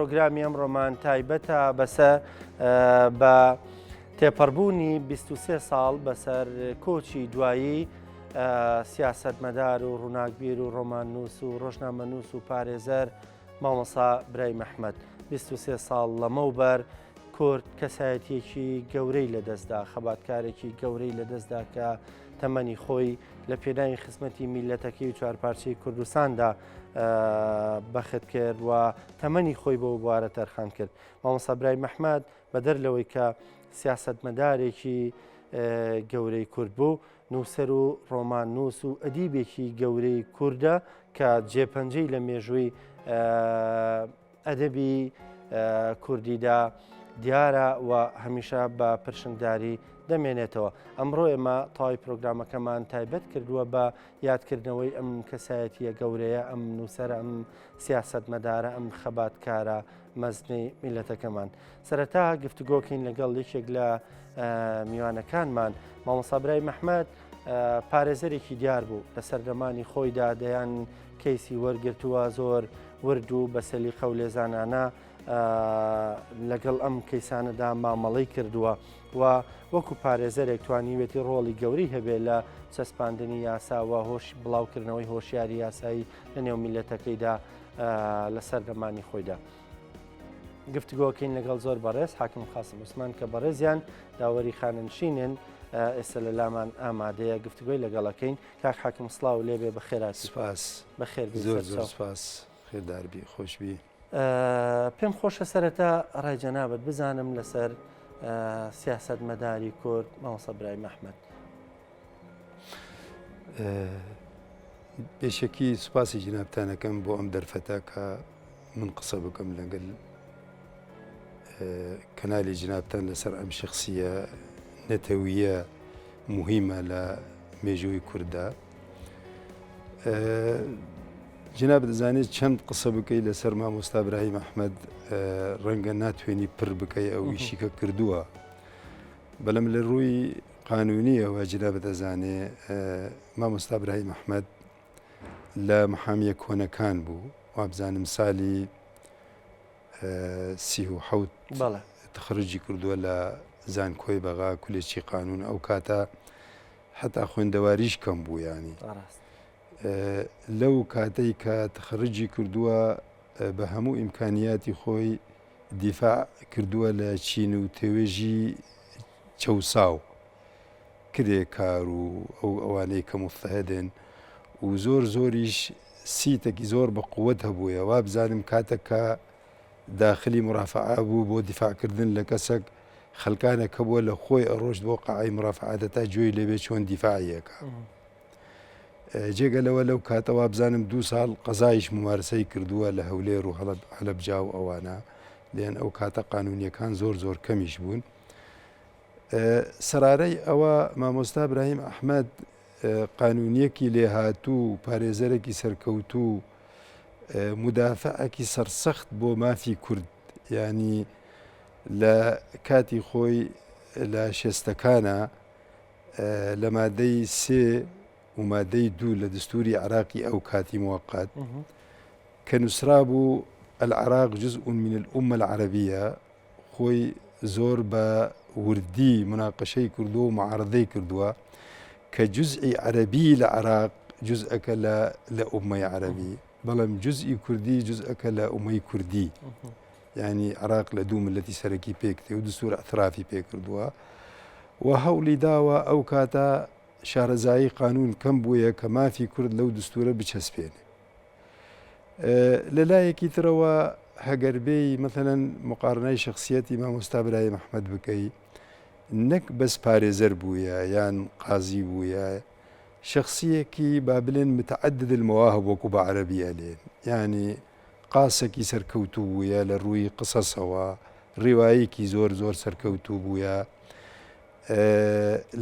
پرۆگرامی ئەمڕۆمان تایبەتە بەسە بە تێپەڕبوونی 23 ساڵ بەسەر کۆچی دوایی سیاسەتمەدار و ڕووناکبیر و ڕۆماننووس و ڕۆژنامەنووس و پارێزەر مامۆسا برایم ئەحمەد. 23 ساڵ لەمەوبەر کورد کەسایەتیەکی گەورەی لەدەستدا، خەباتکارێکی گەورەی لەدەستدا کە تەمەنی خۆی لە پێناوی خزمەتی میللەتەکەی و چوارپارچەی کوردستاندا بەخت کرد و تەمەنی خۆی بۆ بوارە تەرخان کرد. مامۆستا برایم ئەحمەد بەدەر لەوەی کە سیاسەتمەدارێکی گەورەی کورد بوو، نووسەر و ڕۆماننووس و ئەدیبێکی گەورەی کوردە کە جێپەنجەی لە مێژووی ئەدەبی کوردیدا دیارە و هەمیشە بە پرشنگداری دەمێنێتەوە. ئەمڕۆ ئێمە تەواوی پرۆگرامەکەمان تایبەت کردووە بە یادکردنەوەی ئەم کەسایەتییە گەورەیە، ئەم نووسەرە، ئەم سیاسەتمەدارە، ئەم خەباتکارە مەزنەی میللەتەکەمان. سەرەتا گفتوگۆکەین لەگەڵ یەکێک لە میوانەکانمان، مامۆستا برایم ئەحمەد پارێزەرێکی دیار بوو لە سەردەمانی خۆیدا دەیان کەیسی وەرگرتووە، زۆر ورد و بە سەلیقە و لێزانانە لەگەڵ ئەم کەیسانەدا مامەڵەی کردووە و وەکو پارێزەرێک توانیوێتی ڕۆڵی گەورەی هەبێ لە چەسپاندنی یاسا و هۆش بڵاوکردنەوەی هۆشیاری یاسایی لە نێو میللەتەکەیدا لە سەردەمانی خۆیدا. گفتگۆکەین لەگەڵ زۆر بەڕێز حاکم قاسم عوسمان کە بەڕێزیان داوەری خانەنشینن ئێستا لە لامان ئامادەیە گفتگۆی لەگەڵەکەین. کاک حاکم سڵاو لێبێ بەخێرات سپاس بەخێر بێی زۆر زۆر سەرچاو. سپاس خێردار بی خۆش بی. پێم خۆشە سەرەتا ڕای جەنابت بزانم لەسەر سیاسەتمەداری کورد مامۆستا برایم ئەحمەد. پێشەکی سوپاسی جنابتان ئەکەم بۆ ئەم دەرفەتە کە من قسە بکەم لەگەل کەنالی جنابتان لەسەر ئەم شخصیە نەتەویە موهیمە لە مێژووی کورددا. جنابت دەزانێت چەند قسە بکەی لەسەر مامۆستا براهیم ئەحمەد ڕەنگە ناتوێنی پر بکەی ئەو ئیشی کە کردووە. بەلەم لە ڕووی قانونیەوە جنابت دەزانێ مامۆستا براهیم ئەحمەد لە محامیە کۆنەکان بوو وابزانم سالی 37 تخرجی کردووە لە زانکۆی بەغا کولێکی قانون ئەو کاتە حتا خوێندەواریش کەم بوو ینی لەو کاتەی کە تخرجی کردووە بە هەموو ئیمکانیاتی خۆی دیفاع کردووە لە چین و تێوێژی چەوساو کرێکار و ئەو ئەوانەی کە مضطهدن و زۆر زۆریش سیتەکی زۆر بە قوت هەبوویە وابزانم کاتێک کە داخلی مرافعە بوو بۆ دیفاعکردن لە کەسێک خەلکانێک هەبووە لە خۆی ئەڕۆشت بۆ قاعەی مرافعە تا گوێی لێبێ چۆن دیفاعی ئەکا جێگە لەوە لەو کاتە وابزانم دوو ساڵ قەزایش ممارسەی کردووە لە هەولێر و هەڵەبجا و ئەوانە لێن ئەو کاتە قانونیەکان زۆر زۆر کەمیش بوون سەرارەی ئەوە مامۆستا براهیم ئەحمەد قانونیەکی لێهاتوو و پارێزەرێکی سەرکەوتوو مدافعێکی سەرسەخت بۆ مافی کورد ینی لە کاتی خۆی لە شێستەکانە لە مادەی سێ و مادەی دوو لە دستوری عراقی ئەو کاتی موقت کە نووسرابوو العراق جزء من الأمة العربية خۆی زۆر بە وردی مناقەشەی کردووە و معارەزەی کردووە کە جوزئی عەرەبی لە عێراق جوزئەکە لە لە ئوممەی عەرەبی بەڵام جوزئی کوردی جوزئەکە لە ئومەی کوردی یعنی عێراق لە دوو ملەتی سەرەکی پێک تێ و دستور اعترافی پێ کردووە و هەوڵی داوە ئەو کاتە شارەزایی قانون کەم بوویە کە مافی کورد لەو دستورە بچەسپێنێ لە لایەکی ترەوە هەگەر بێی مەثەلەن مقارنەی شخصیەتی مامۆستا برایم ئەحمەد بکەی نەک بەس پارێزەر بوویە یان قازی بوویە شخصیەکی با بلێن متعدد المواهب وەکو بە عەرەبی ئەلێن یعنی قاسێکی سەرکەوتوو بوویە لە ڕووی قسەسەوە ڕیوایەکی زۆر زۆر سەرکەوتوو بوویە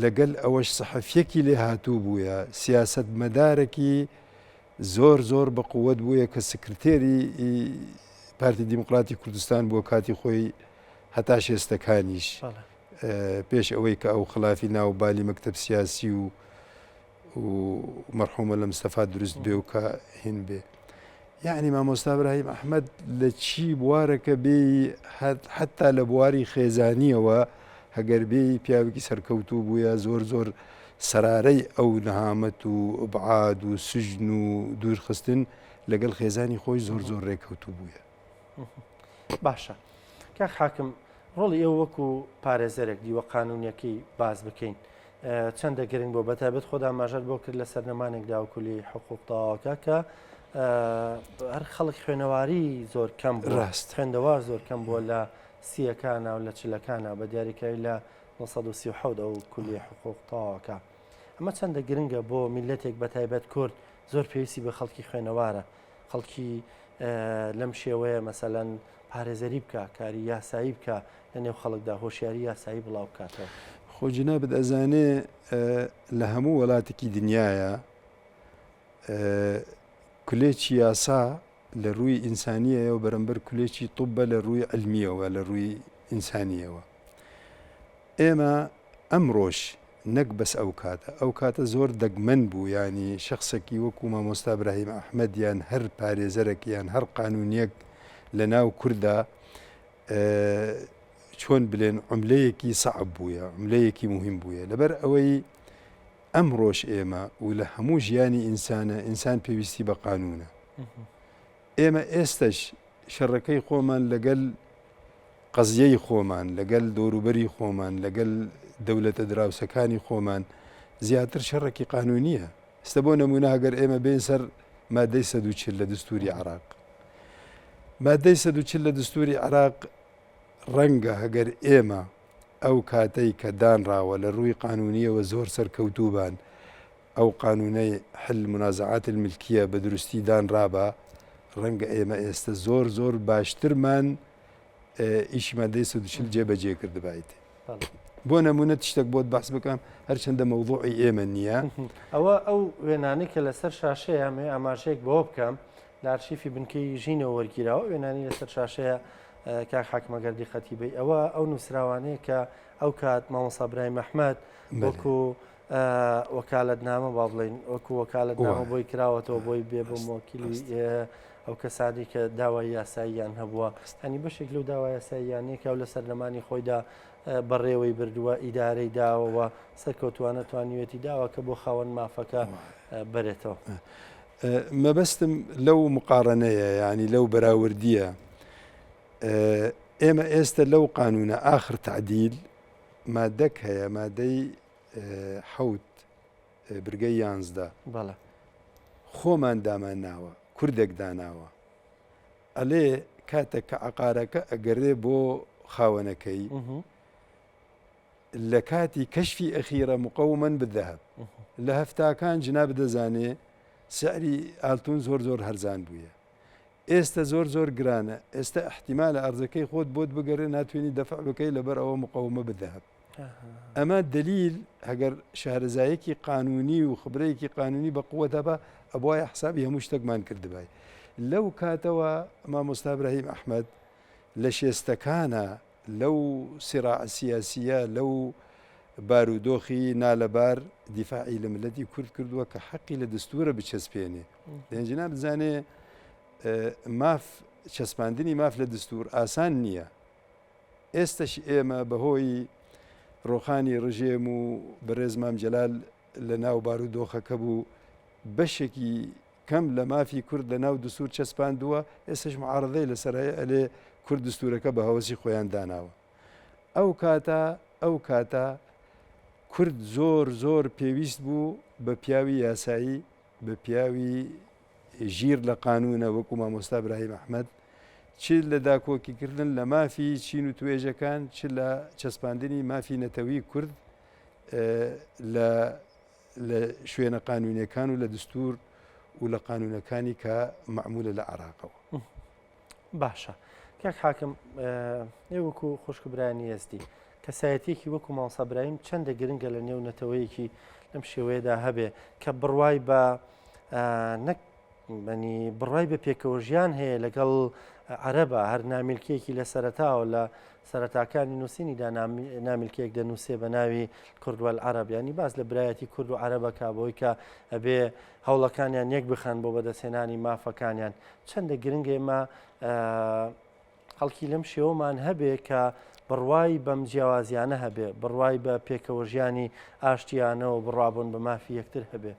لەگەل ئەوەش سەحەفیەکی لێهاتوو بوویە سیاست مەدارێکی زۆر زۆر بە قوت بوویە کە سکرتێری پارتی دیموکراتی کوردستان بووە کاتی خۆی هەتا شێستەکانیش پێش ئەوەی کە ئەو خلافی ناو بالی مەکتب سیاسی و و مەرحومە لە مستەفا دروست بێ و کە هین بێ. یەعنی مامۆستا براهیم ئەحمەد لە چی بوارەکە بێی حەتا لە بواری خێزانیەوە هەگەر بێی پیاوێکی سەرکەوتوو بووە زۆر زۆر سەرارەی ئەو نەهامەت و ئبعاد و سجن و دوورخستن لەگەڵ خێزانی خۆی زۆر زۆر ڕێکەوتوو بووە. باشە کاک حاکم ڕۆڵی ئێوە وەکو پارێزەرێک دیوە قانونیەکەی باس بکەین چەندە گرنگ بۆ بەتایبەت خۆدا ماژەر بۆ کرد لە سەرنەمانێکدا و کولی حقوق تەواوەکە کە هەر خەڵک خوێنەواری زۆر کەم ڕاست خوێندەوار زۆر کەم بووە لە سیەکانە و لە چلەکانە بە دیاریکراوی لە 1937 ئەو کولی حقوق تەواوەکە ئەمە چەندە گرنگە بۆ میلەتێک بە تایبەت کورد زۆر پێویستی بە خەڵکی خوێنەوارە خەڵکی لەم شێوەیە مەسەلەن پارێزەری بکا، کاری یاسایی بکا لە نێو خەڵکدا هۆشیاری یاسایی بڵاو بکاتەوە. خۆ جنابت ئەزانێ لە هەموو وەلاتێکی دنیایا کولێکی یاسا لە رووی ئینسانیەوە بەرەمبەر کولێکی طوبە لە رووی علمیەوە لە رووی ئینسانیەوە. ئێمە ئەمڕۆش نەک بەس ئەو کاتە، ئەو کاتە زۆر دەگمەن بوو یانی شەخسێکی وەکوو مامۆستا براهیم ئەحمەد یان هەر پارێزەرەک یان هەر قانوونیەک لە ناو کوردا چۆن بلێن عوملەیەکی سەعب بوویە، عوملەیەکی موهیم بوویە لەبەر ئەوەی ئەمڕۆش ئێمە و لە هەموو ژیانی ئینسانە ئینسان پێویستی بە قانوونە. ئێمە ئێستەش شەڕەکەی خۆمان لەگەل قەزیەی خۆمان، لەگەل دەوروبەری خۆمان، لەگەل دەولەتە دراوسەکانی خۆمان زیاتر شەڕێکی قانونیە. ئێستا بۆ نمونە ئەگەر ئێمە بێین سەر مادەی 140 لە دستوری عراق، مادەی 140 لە دستوری عراق ڕەنگە هەگەر ئێمە ئەو کاتەی کە دانراوە لە ڕووی قانونیەوە زۆر سەرکەوتووبان، ئەو قانونەی حل منازعات الملکیە بە دروستی دانرابا ڕەنگە ئێمە ئێستە زۆر زۆر باشترمان ئیشی مادەی 140 جێبەجێ کردبایت. بۆ نمونە شتێک بۆت باس بکەم هەرچەندە مەوضوعی ئێمە نییە. ئەوە ئەو وێنانەی کە لەسەر شاشەیە ئەمەوێ ئاماژەیەک بەوە بکەم لە ئەرشیفی بنکەی ژینەوە وەرگیراوە وێنانی لەسەر شاشەیە کاک حاکم ئەگەر دیقەتی بەی ئەوە ئەو نووسراوانەیە کە ئەو کات مامۆستا برایم ئەحمەد وەکو وەکالەتنامە با بڵێین وەکو وەکالەتنامە بۆی کراوەتەوە بۆی بێ بۆ مۆکیلی ئەو کەسانی کە داوای یاساییان هەبووە ئەنی بەشێک لەو داوا یاساییانەیە کە لە سەرلەمانی خۆیدا بەڕێوەی بردووە ئیدارەی داوەوە سەرکەوتوانە توانیوێتی داوە کە بۆ خاوەن مافەکە بەرێتەوە. مەبەستم لەو مقارنەیە ینی لەو بەراوردیە ئێمە ئێستا لەو قانونە ئاخر تعدیل مادەک هەیە مادەی حەوت برگەی یانزدە بەڵێ خۆمان دامان ناوە کوردێک داناوە ئەلێ کاتێک کە عقارەکە ئەگەرێ بۆ خاوەنەکەی لە کاتی کەشفی ئەخیرە مقەومەن بدەهب لە هەفتاکان جناب دەزانێ سعری ئالتون زۆر زۆر هەرزان بووە ئێستە زۆر زۆر گرانە ئێستە احتیمالە ئەرزەکەی خۆت بۆت بگەرێ ناتوێنی دەفع بکەی لەبەر ئەوە مقەومە بدەهب ئەمە دلیل هەگەر شارەزایەکی قانونی و خبرەیەکی قانونی بە قوت هەبا ئەبوایە حسابی هەموو شتێکمان کردبای لەو کاتەوە مامۆستا براهیم ئەحمەد لە شێستەکانە لەو سیراع سیاسیە لەو بارودۆخی نالەبار دیفاعی لە ملەتی کورد کردووە کە حەقی لە دەستورە بچەسپێنێ دەنجنا بزانێ ماف چەسپاندنی ماف لە دەستور ئاسان نییە ئێستەش ئێمە بەهۆی ڕۆخانی ڕژێم و بەڕێز مام جەلال لە ناو بارودۆخەکە بوو بەشێکی کەم لە مافی کورد لە ناو دستور چەسپاندووە ئێستش معارضەی لەسەر هەیە ئەلێ کورد دستورەکە بە هەوەسی خۆیان داناوە ئەو کاتە ئەو کاتە کورد زۆر زۆر پێویست بوو بە پیاوی یاسایی بە پیاوی ژیر لە قانوونە وەکو مامۆستا براهیم ئەحمەد چ لە داکۆکیکردن لە مافی چین و توێژەکان چ لە چەسپاندنی مافی نەتەوی کورد لە لە شوێنە قانونیەکان و لە دستور و لە قانونەکانی کە مەعمولە لە عراقەوە. باشە کاک حاکم ئێ وەکو خوشک برایانی ئێزدی کەسایەتیەکی وەکو مامۆستا برایم چەندە گرنگە لە نێو نەتەوەیەکی لەم شێوەیەدا هەبێ کە بڕوای بە نەک بەنی بڕای بە پێکەوە ژیان هەیە لەگەڵ عەرەبە، هەر نامیلکەیەکی لە سەرەتاوە لە سەرەتاکانی نووسینیدا نامیلکەیەک دەنووسێ بە ناوی کورد والعرب یانی باس لە برایەتی کورد و عەرەبە کا بۆی کە ئەبێ هەوڵەکانیان یەک بخەن بۆ بەدەستهێنانی مافەکانیان چەندە گرنگە ئێمە خەڵکی لەم شێوەمان هەبێ کە بڕوای بەم جیاوازیانە هەبێ بڕوای بە پێکەوە ژیانی ئاشتیانە و بڕوابوون بە مافی یەکتر هەبێ.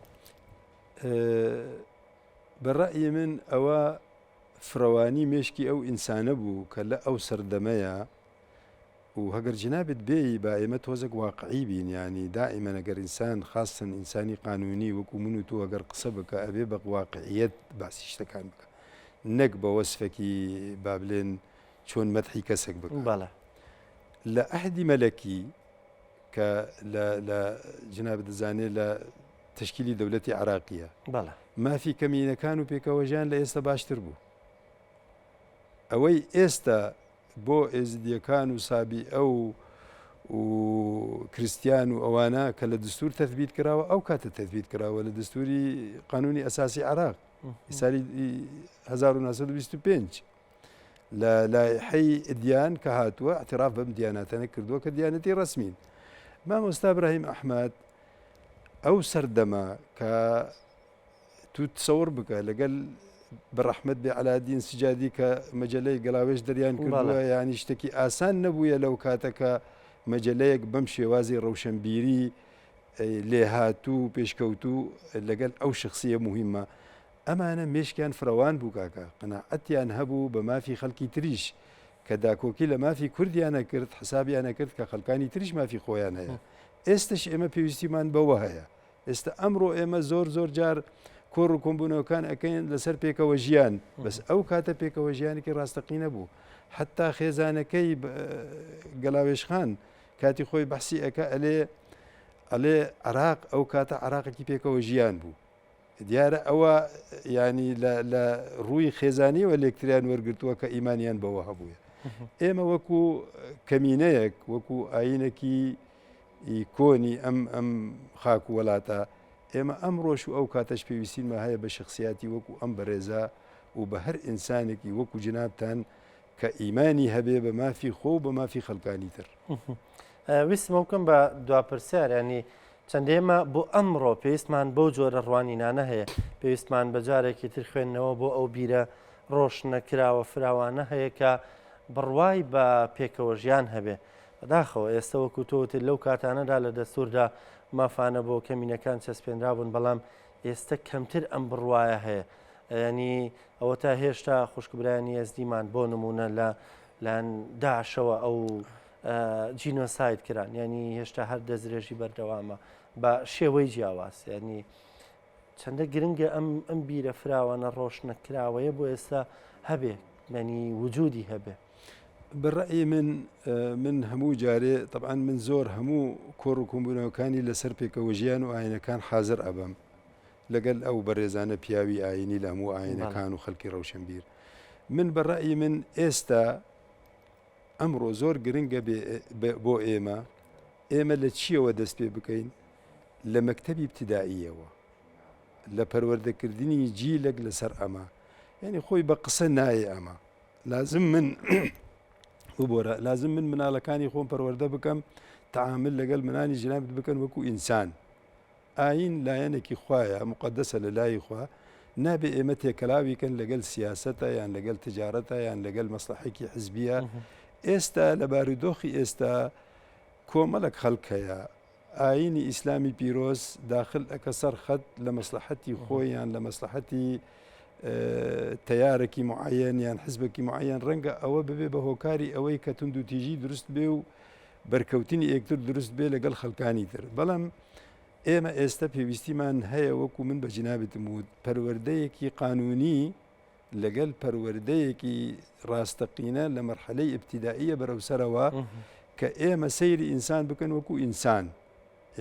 بە ڕەئی من ئەوە فرەوانی مێشکی ئەو ئینسانە بوو کە لە ئەو سەردەمەیا و هەگەر جنابت بێی با ئێمە تۆزەک واقعی بین یانی دائیمەن ئەگەر ئینسان خاستن ئینسانی قانونی وەکو من و تۆ ئەگەر قسە بکە ئەبێ بە واقعیەت باسی شتەکان بکە نەک بە وەسفێکی با بلێن چۆن مەدحی کەسێک بکە بەڵێ. لە عەهدی مەلەکی کە لە لە جنابت دەزانێ لە تەشکیلی دەولەتی عراقیە بەڵێ. مافی کەمینەکان و پێکەوەژیان لە ئێستا باشتر بوو. ئەوەی ئێستا بۆ ئێزیدیەکان و سابیئە و و کریستیان و ئەوانە کە لە دستور تەثبیت کراوە ئەو کاتە تەثبیت کراوە لە دستوری قانونی ئەساسی عراق سالی 1925 لە لایحەی دیان کە هاتووە اعتراف بەم دیاناتانە کردووە کە دیانەتی ڕەسمین مامۆستا براهیم ئەحمد ئەو سەردەمە کە تو تسەور بکە لەگەل بەڕەحمەت بێ عەلادین سجادی کە مەجەلەی گەلاوێژ دەریان کردووە یانی شتێکی ئاسان نەبوویە لەو کاتە کە مەجەلەیەک بەم شێوازی ڕەوشەنبیری لێهاتوو و پێشکەوتوو لەگەل ئەو شخصیە مهمە ئەمانە مێشکیان فرەوان بوو کاکە قەناعەتیان هەبوو بە مافی خەڵکی تریش کە داکۆکی لە مافی کوردیانە کرد حسابیانە کرد کە خەڵکانی تریش مافی خۆیان هەیە ئێستش ئێمە پێویستیمان بەوە هەیە ئێستا ئەمڕۆ ئێمە زۆر زۆر جار کۆڕ و کۆمبوونەوەکان ئەەکەین لەسەر پێکەوە ژیان بەس ئەو کاتە پێکەوە ژیانێکی ڕاستەقینە بوو حتا خێزانەکەی گەلاوێشخان کاتی خۆی بەحسی ئەەکە ئەلێ ئەلێ عراق ئەو کاتە عراقێکی پێکەوە ژیان بوو دیارە ئەوە ینی لە ڕووی خێزانیەوە لێکتریان وەرگتووە کە ئیمانیان بەوە هەبووە ئێمە وەکو کەمینەیەک وەکو ئاینێکی ی کۆنی ئەم ئەم خاک و وەلاتە، ئێمە ئەمڕۆش و ئەو کاتەش پێویستیمان هەیە بە شەخسیاتی وەکو ئەم بەرێزە و بە هەر ئینسانێکی وەکو جنابتان کە ئیمانی هەبێ بە مافی خۆ و بە مافی خەلکانی تر. ویستم ئەوە بکەم بە دوا پرسیار، یانی چەندە ئێمە بۆ ئەمڕۆ پێویستمان بەو جۆرە ڕوانینانە هەیە، پێویستمان بە جارێکی تر خوێندنەوە بۆ ئەو بیرە ڕۆشنە کراوە فراوانە هەیە کە بڕوای بە پێکەوەژیان هەبێ، بەداخەوە ئێستە وەکو تۆ وتت لەو کاتانەدا لە دەستوردا مافانە بۆ کەمینەکان چەسپێنرابوون بەڵام ئێستە کەمتر ئەم بڕوایە هەیە ینی ئەوە تا هێشتا خوشک برایانی ئێزدیمان بۆ نمونە لە لایەن داعشەوە ئەو جینۆساید کران ینی هێشتا هەر دەستدرێژی بەردەوامە بە شێوەی جیاواز ینی چەندە گرنگە ئەم ئەم بیرە فراوانە ڕۆشنە کراوەیە بۆ ئێستا هەبێ مەنی وجودی هەبێ. بە ڕەئی من من هەموو جارێ تەبعەن من زۆر هەموو کۆڕ و کۆمبوونەوەکانی لەسەر پێکەوەژیان و ئاینەکان حازر ئەبم لەگەل ئەو بەڕێزانە پیاوی ئاینی لە هەموو ئاینەکان و خەلکی ڕەوشەنبیر من بە ڕەئی من ئێستا ئەمڕۆ زۆر گرنگە بۆ ئێمە ئێمە لە چیەوە دەست پێ بکەین لە مەکتەبی ابتدائیەوە لە پەروەردەکردنی جیلێک لەسەر ئەمە یعنی خۆی بە قسە نایە ئەمە لازم من ببۆرە لازم من مناڵەکانی خۆم پەروەردە بکەم تعامل لەگەڵ منانی جنابت بکەن وەکو ئینسان ئاین لایەنێکی خوایە مقدسە لە لای خوا نابێ ئێمە تێکەلاوی کەن لەگەل سیاسەتە یان لەگەل تجارەتە یان لەگەل مەسلحێکی حزبیە ئێستا لە بارودۆخی ئێستا کۆمەڵک خەڵک هەیە ئایینی ئیسلامی پیرۆز داخل ئەکە سەر خەت لە مەسلحەتی خۆی یان لە مەسلحەتی تەیارێکی معەن یان حزبێکی معەن ڕەنگە ئەوە ببێ بە هۆکاری ئەوەی کە تونند و تیژی دروست بێ و بەرکەوتنی یەکتر دروست بێ لەگەڵ خەڵکانی تر بەڵام ئێمە ئێستا پێویستیمان هەیە وەکو من بە جنابتم وت پەروەردەیەکی قانونی لەگەل پەروەردەیەکی ڕاستەقینە لە مەرحەلەی ئیبتیدائیە بەرەو سەرەوە کە ئێمە سەیری ئینسان بکەن وەکو ئینسان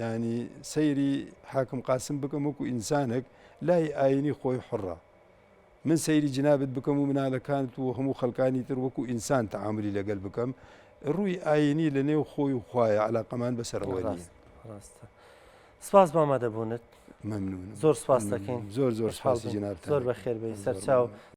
ینی سەیری حاکم قاسم بکەم وەکو ئینسانێک لای ئاینی خۆی حڕە من سەیری جنابت بکەم و منالەکانت و هەموو خەڵکانی تر وەکو ئینسان تەعاملی لەگەل بکەم ڕووی ئاینی لە نێو خۆی و خوایە علاقەمان بەسەرەوە نیە. ڕاستە سپاس بۆ ئامادەبوونت مەمنونم زۆر سپاس دەکەین زۆر زۆر سپاسی جنابتان زۆر بەخێر بێی سەرچاو.